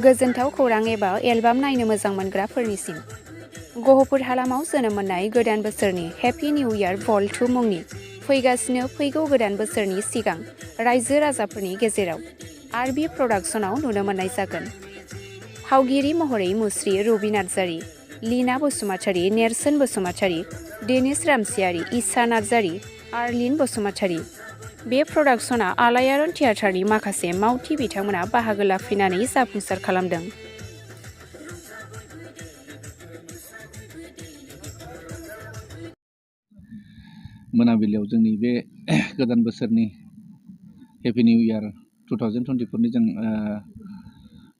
गोजोनथाव खौरां एबा एलबाम नायनो मोजां मोनग्राफोरनिसिम गहपुर हालामाव जोनोम मोननाय गोदान बोसोरनि हेपि निउ इयार boll2 मुंनि फैगासिनो फैगौ गोदान बोसोरनि सिगां रायजो राजाफोरनि गेजेराव आरबि प्रडाक्शनाव नुनो मोननाय जागोन। फावगिरि महरै मुस्रि रबि नार्जारि, लीना बसुमतारी, नेरसोन बसुमतारी, डेनिस रामसियारि, इसा नार्जारि, आर्लिन बसुमतारी। बे प्रडाक्शना आलायारन थियेटारनि माखासे मावथि बिथांमोना बाहागो लाफैनानै जाफुंसार खालामदों। मोनाबिलियाव जोंनि बे गोदान बोसोरनि हेपि निउ इयार 2024 नि जों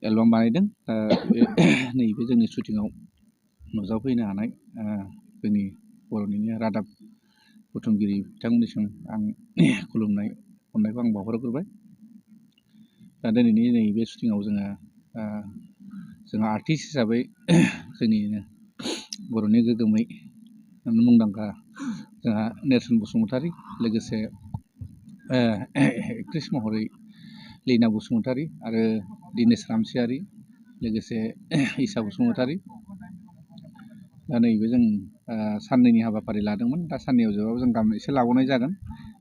एलबाम बानायदों। नैबे जोंनि शुटिंआव नुजाफैनो हानाय जोंनि बर'निनो रादाब बुथुमगिरि बिथांमोननिसिम आं खुलुमनाय अननायखौ आं बावहरग्रोबाय। दा दिनैनि नैबे शुटिंआव जोंहा आर्टिस्ट हिसाबै जोंनिनो बर'नि गोगोमै मुंदांखा जोंहा नेरसोन बसुमतारी, लोगोसे एक्ट्रेस महरै लीना बसुमतारी आरो दिनेश रामसियारि, लोगोसे इसा बसुमतारी। दा नैबे जों साननैनि हाबाफारि लादोंमोन। दा साननैयाव जोबाबो जों गाबोन एसे लाबावनाय जागोन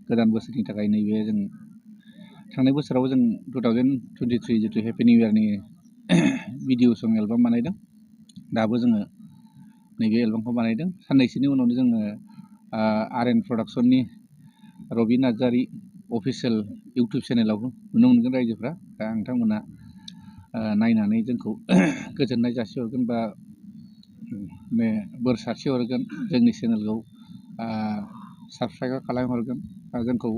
गोदान बोसोरनि थाखाय। नैबे जों थांनाय बोसोराव जों 2023 जिथु हेपि निउ इयारनि भिडिअ सं एलबाम बानायदों। दाबो जोङो नैबे एलबामखौ बानायदों। साननैसोनि उनावनो जोङो आरएन प्रडाक्शननि रबि नार्जारि अफिसियेल इउटुब चेनेलाव नुनो मोनगोन रायजोफ्रा। दा नोंथांमोना नायनानै जोंखौ गोजोननाय जासिहरगोन बा बोर सारस्रिहरगोन, जोंनि चेनेलखौ साबस्क्राइब खालामहरगोन, जोंखौ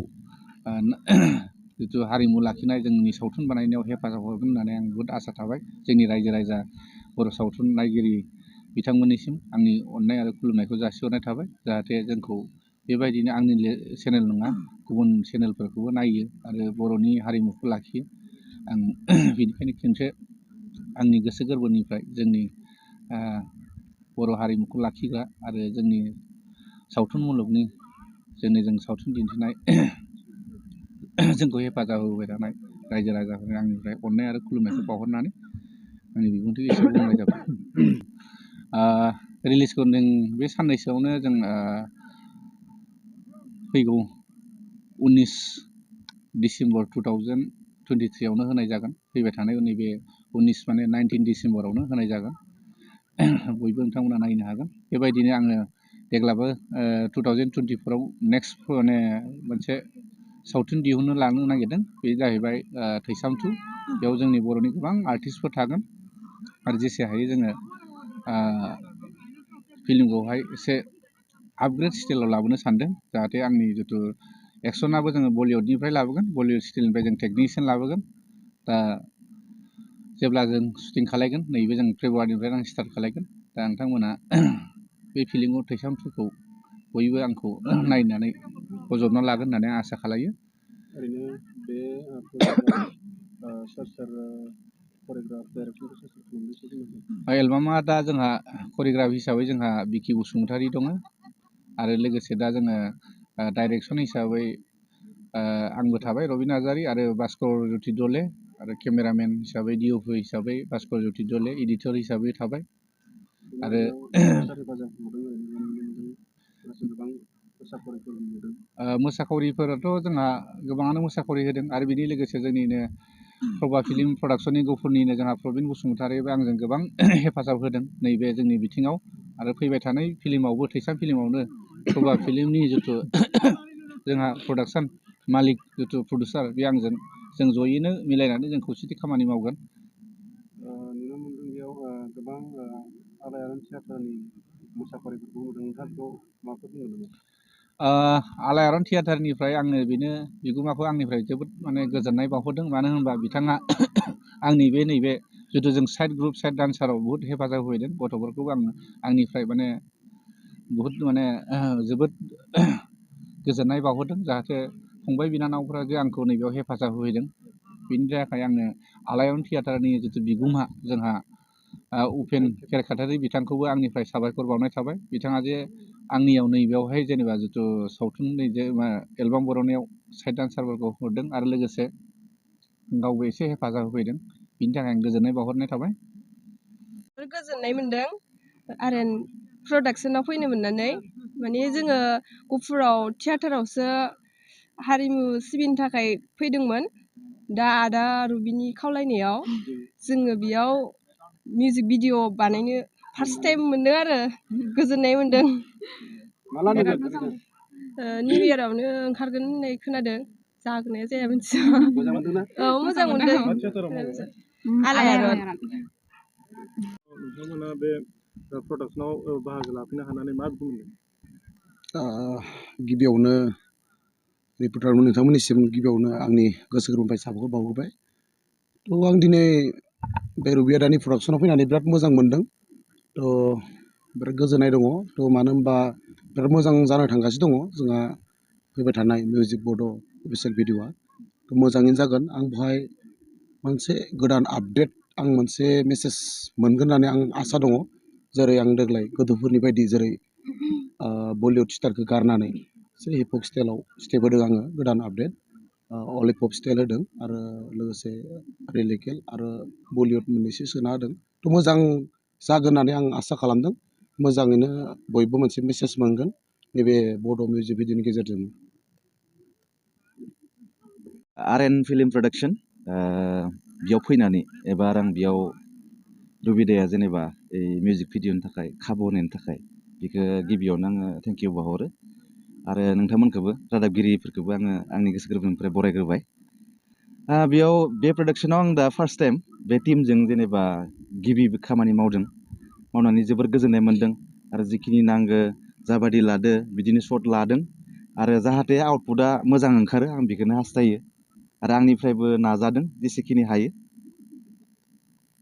जिथु हारिमु लाखिनाय जोंनि सावथुन बानायनायाव हेफाजाब हरगोन होननानै आं बहुद आसा थाबाय। जोंनि रायजो राजा बर' सावथुन नायगिरि बिथांमोननिसिम आंनि अननाय आरो खुलुमनायखौ जासिहरनाय थाबाय। जाहाथे जोंखौ बेबायदिनो आंनि चेनेल नङा गुबुन चेनेलफोरखौबो नायो आरो बर'नि हारिमुखौ लाखियो। आं बेनिखायनो खनसे आंनि गोसो गोरबोनिफ्राय जोंनि बर' हारिमुखौ लाखिग्रा आरो जोंनि सावथुन मुलुगनि जों सावथुन दिन्थिनाय जोंखौ हेफाजाब होबाय थानाय रायजो राजाफोरनि आंनिफ्राय अननाय आरो खुलुमनायखौ बावहरनानै आंनि बिबुंथिखौ एसे बुंनाय जाबाय। रिलिजखौ जों बे साननैसोआवनो जों फैगौ 19 डिसेम्बर 2023 होनाय जागोन। फैबाय थानाय नैबे 19 माने 19 डिसेम्बरावनो होनाय जागोन। बयबो नोंथांमोना नायनो हागोन। बेबायदिनो आङो देग्लाबो 2024आव नेक्स्ट माने मोनसे सावथुन दिहुननो लानो नागिरदों। बे जाहैबाय थैसाम 2। बेयाव जोंनि बर'नि गोबां आर्टिस्टफोर थागोन आरो जेसे हायो जोङो फिल्मखौहाय एसे आपग्रेड स्टाइलाव लाबोनो सानदों। जाहाथे आंनि जिथु एक्सनाबो जोङो बलिउडनिफ्राय लाबोगोन, बलिउड स्टाइलनिफ्राय जों टेकनिशियान लाबोगोन। दा जेब्ला जों शुटिं खालायगोन, नैबे जों फेब्रुवारिनिफ्राय आं स्टार्ट खालायगोन। दा नोंथांमोना बे फिल्मखौ थैसाम 2खौ बयबो आंखौ नायनानै बजबना लागोन होननानै आं आसा खालायो। ओरैनो बे सोर करिय'ग्राफ डाइरेक्टर एलबामा दा जोंहा करिय'ग्राफ हिसाबै जोंहा बिकि बसुमतारी दङ आरो लोगोसे दा जोङो डाइरेक्सन हिसाबै आंबो थाबाय रबि नार्जारि आरो भास्कर ज्योति दले, आरो केमेरामेन हिसाबै डिअपि हिसाबै भास्कर ज्योति दले, एडिटर हिसाबै थाबाय। आरो मोसाखावरिफोराथ' जोंहा गोबाङानो मोसाखावरि होदों आरो बिनि लोगोसे जोंनिनो प्रभा फिल्म प्रडाक्शननि गफुरनिनो जोंहा प्रबिन बसुमतारीबो आंजों गोबां हेफाजाब होदों नैबे जोंनि बिथिङाव। आरो फैबाय थानाय फिल्मावबो थैसाम फिल्मावनो प्रभा फिल्मनि जिथु जोंहा प्रडाक्शन मालिक जिथु प्रडिउसार बे आंजों जों जयैनो मिलायनानै जों खौसेथि खामानि मावगोन। नुनो मोनदों बेयाव गोबां आलायारन थियेटारनि मोसाखावरिफोरखौ नुदों। नोंथांखौ माबाफोर बुंगोन नामा? आलायारन थियेटारनिफ्राय आंनो बेनो बिगोमाखौ आंनिफ्राय जोबोद माने गोजोननाय बावहरदों। मानो होनबा बिथाङा आंनि नैबे जिथु जों साइड ग्रुप साइड डान्साराव बहुद हेफाजाब होदों। गथ'फोरखौबो आंनिफ्राय माने बहुद माने जोबोद गोजोननाय बावहरदों। जाहाथे फंबाय बिनानावफ्रा जे आंखौ नैबेयाव हेफाजाब होफैदों, बेनि थाखाय आङो आलायारन थियेटारनि जिथु बिगोमा जोंहा उपेन केरकाटारि बिथांखौबो आंनिफ्राय साबायखर बावनाय थाबाय। बिथाङा जे आंनियाव नैबेयावहाय जेनेबा जिथु सावथुन एलबाम बर'नायाव साइड डान्सारफोरखौ हरदों आरो लोगोसे गावबो एसे हेफाजाब होफैदों। बिनि थाखाय आं गोजोननाय बावहरनाय थाबाय। गोजोननाय मोन्दों आरो प्रडाक्सनाव फैनो मोननानै माने जोङो गहपुराव थियाटारावसो हारिमु सिबिनो थाखाय फैदोंमोन। दा आदा रुबिनि खावलायनायाव जोङो बेयाव मिउजिक भिडिअ बानायनो फार्स्ट टाइम मोनदों आरो गोजोननाय मोन्दों। निउ इयारावनो ओंखारगोन होननाय खोनादों, जागोन ना जाया मिथिया। औ मोजां मोनदों। आलायारन। नोंथांमोना बे प्रडाक्सनाव बाहागो लाफैनो हानानै माबायदि मोनदों? गिबियावनो रिपर्टारमोन नोंथांमोननिसिम गिबियावनो आंनि गोसो गोरबोनिफ्राय साबायखर बावहरबाय। थ' आं दिनै बे रुबि आदानि प्रडाक्सनाव फैनानै बिराद मोजां मोनदों। थ' बिराद गोजोननाय दङ। थ' मानो होनबा बिराद मोजां जानो थांगासिनो दङ जोंहा फैबाय थानाय मिउजिक बड' अफिसियेल भिडिअ'आ। थ' मोजाङैनो जागोन। आं बेवहाय मोनसे गोदान आपडेट आं मोनसे मेसेज मोनगोन होननानै आं आसा दङ। जेरै आं देग्लाय गोदोफोरनि बायदि जेरै बलिउड स्टारखौ गारनानै एसे हिप हप स्टाइलाव स्टेप होदों आङो गोदान आपडेट। अल हिप हप स्टाइल होदों आरो लोगोसे रिलिकेल आरो बलिउड मोननैसो सोना होदों। थ' मोजां जागोन होननानै आं आसा खालामदों। मोजाङैनो बयबो मोनसे मेसेज मोनगोन नैबे बड' मिउजिक भिडिअ'नि गेजेरजों। आर.एन. फिल्म प्रडाक्सन बेयाव फैनानै एबा आं बेयाव रुबिदाया जेनेबा मिउजिक भिडिअ'नि थाखाय खाबु होनायनि थाखाय बेखौ गिबियावनो आङो थेंक इउ बावहरो आरो नोंथांमोनखौबो रादाबगिरिफोरखौबो आङो आंनि गोसो गोरबोनिफ्राय बरायग्रोबाय। बेयाव बे प्रडाक्सनाव आं दा फार्स्ट टाइम बे टीमजों जेनेबा गिबि खामानि मावनानै जोबोर गोजोननाय मोन्दों आरो जिखिनि नांगौ जाबादि लादो बिदिनो शट लादों आरो जाहाथे आउटपुटआ मोजां ओंखारो आं बेखौनो हास्थायो आरो आंनिफ्रायबो नाजादों जेसेखिनि हायो।